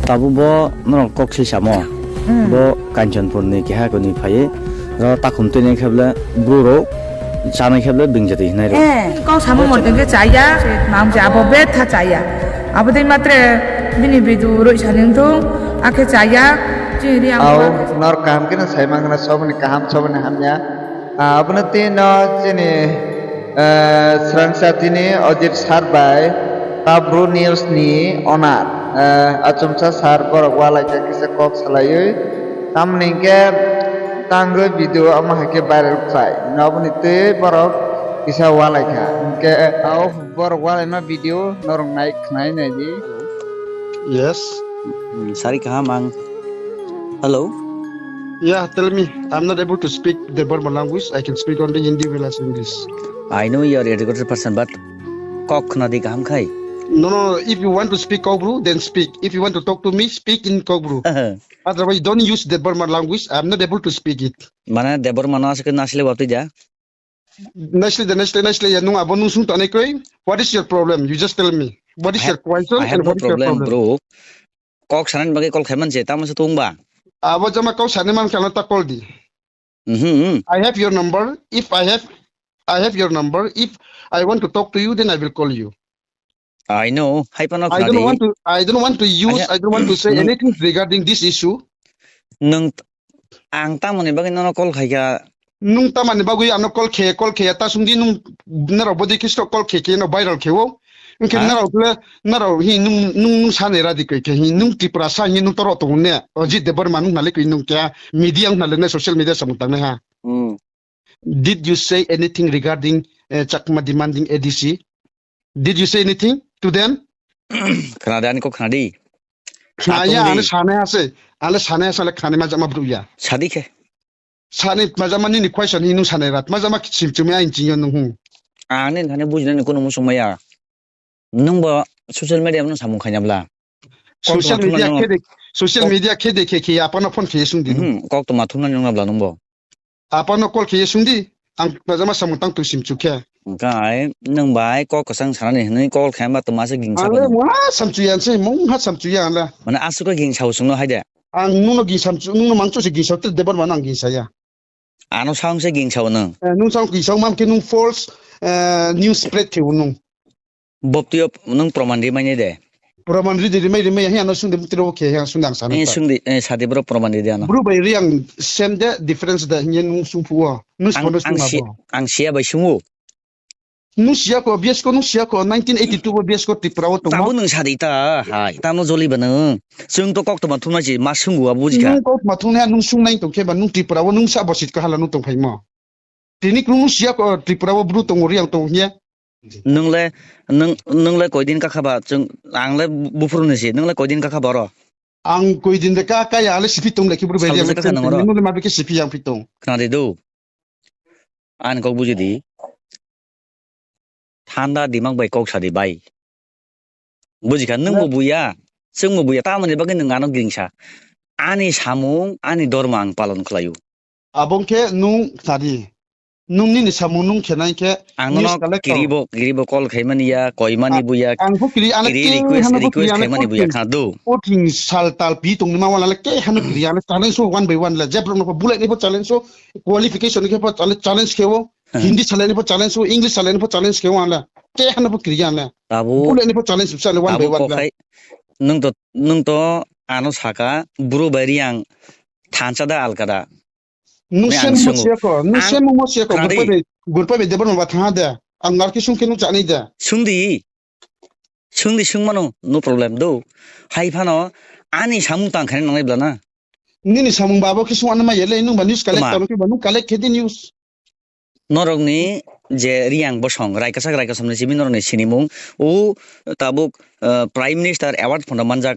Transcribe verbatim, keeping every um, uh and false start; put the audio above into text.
Tabuk bo norok kok se samo. Hmm. Bo Kanchanpur ni keha kwnwi phaiwi. Ro takhum twi nai khe ble bru rok chanai khe ble bini jati hinai rok. Eh, kok samo mo tengke chaya, mang je abo betha chaya. Abo dei matre bini bidu roi sani wngthung, akhe chaya, chini ri ang. Au, nor kaham khe no sai mangna, soboni kaham, soboni hamya. Ah, abono twi no chini, eh, srangsa tini Ojit Sar bai Kabru News ni owner, eh, achomsa sir borok walai kha kisa kok salaiwi. Tamoni hinkhe tangwi video omo hai khe viral khlai. Noboni twi borok kisa walai kha. Hinkhe, eh, o borok walaima video norok nai khnai nai di. Yes. Hmm, sari kaham ang. Hello. Yeah, tell me. I'm not able to speak the Burma language. I can speak only Hindi, English. I know you are educated person, but kok khna di kaham khai. No, no, no. If you want to speak Kokbru, then speak. If you want to talk to me, speak in Kokbru. Otherwise, don't use the Burma language. I'm not able to speak it. Mane Debbarma no aswk nasle wapti ja. Nicely, the nicely, nicely, ya, nung abo nung sung tanai koi. What is your problem? You just tell me. What is your question and what is your problem? I have no problem, bro. Kok sanani bagwi call khaiman se, tamo se tong ba? Abo jama kok sani man khe ano ta call di. Mhm. I have your number. If I have, I have your number. If I want to talk to you, then I will call you. I know, hai phano I don't want to, I don't want to use, I don't want to say anything regarding this issue. Nwng, ang tamoni bagwi nono call khaikha? Nwng tamani bagwi ano call khe, call khe, ta sungdi nwng norok bodi kisto call khe khe no viral khe o. Hwnkhe norok le, norok hi nwng, nwng, nwng sani radi koi khe hi nwng Tiprasa hi nwng toro tongo ne? Ojit Debbarma nwng nale koi nwng kya media nwng nale ne social media samung tangnai ha. Hmm. Did you say anything regarding, eh, Chakma demanding A D C? Did you say anything to them? Khna de ani kok khna di. Khna ya, ani sanai ase, ani sanai ase, ale khna ni majama bru ya. Sadi khe. Sani majama nini question hi nung sanai rat, majama sim chumi ain chinyo nung hu. Ani khani bujina ni kono musung maya. Nungbo social media no samung khaina bla. Social media khede, social media khede khe khe apano phone khe sung di. Hmm, kok to mathum na nung bla nungbo. Apano call khe sung di. Ang pajama samung tang tu sim chu khe. Kai nung bai kok kasang sanani hinui call khe ma to masa ging sa. Ale mo ha sam chu yan se, mo ha sam chu yan la. Mane asuk ging sa usung no haide. Ang nung no ging sam chu, nung no mang chu se ging sa te debar ma nang ging sa ya. Ano sound se ging sao nung. Eh, nung sound ging sao mam ke nung false, eh, news spread ke nung. Boptio nung proman ri manya de. Proman ri de ri mai ri mai ya ano sung de mutiro ke ya sung dang sana. Eh, sung di, eh, sadi bro proman ri de ano. Bro bai ri ang same de difference de hinge nung sung phuo. Nung ang, ang si, ang sia bai sungo. Nung siya ko, B S ko nung siya ko, nineteen eighty-two bo B S ko Tripura o tongmo. Tamo nung sadi ta, hai, tamo joli ba nung. Chwng to kok toma thumna ji, ma swngo abo buji kha. Nung kok toma thumna nung sung nai tong khe ba nung Tripura o nung sa bosit ko hala nung tong phai mo. Tini kung nung siya ko Tripura o bru tong ori ang tong hiya. Nung le, nung, nung le koi din ka kha ba, chwng, ang le buphuru ni si, nung le koi din ka kha ba oro. Ang koi din de ka, ka ya le sipi tong le ki bru bai. Sal de bwsa ka kha nang oro. Nung le ma be ke sipi yang pi tong. Khna de do. Ani kok buji di. Thanda dimag bai kok sadi bai. Buji kha, nwng bo buya, chwng bo buya, tamoni bagwi nwng ano gingsa. Ani samung, ani dormo ang palon khlaio. Abo wngkhe nwng sadi. Nwng nini samung nwng khenai khe ang nono kiribo, kiribo call khaimani ya, koimani buya. Ang bo kiri, ano kiri request, request khaimani buya, khna do. Puting sal tal pi tongni ma wala le khe hano kiri, ano challenge so one by one le, jebrok no bulai ni bo challenge so, qualification ni khe bo challenge khe o. Hindi salai ni pho challenge o, English salai ni pho challenge khe o ang le. Khe hano pho kiriya ang le. Tabuk, bule ni pho challenge bisa le one by one le. Nwng to, nwng to ano saka, bro bai ri ang thansa da alka da. Nwng sem mo siya ko, nwng sem mo siya ko, gurpai bai, gurpai bai debor mo ba thang de. Ang narki sung khe nwng chani de. Sung di. Sung di sung mano, no problem do. Hai phano ani samung tang khe nangnai bla na. Nini samung ba bo khe sung ano ma yele nwng ba news collect tamo khe ba nwng collect khe di news. Norokni je Riyang bosong, Raikasa Raikasomni simi norokni sinimung, o tabuk, eh, Prime Minister Award phano manjak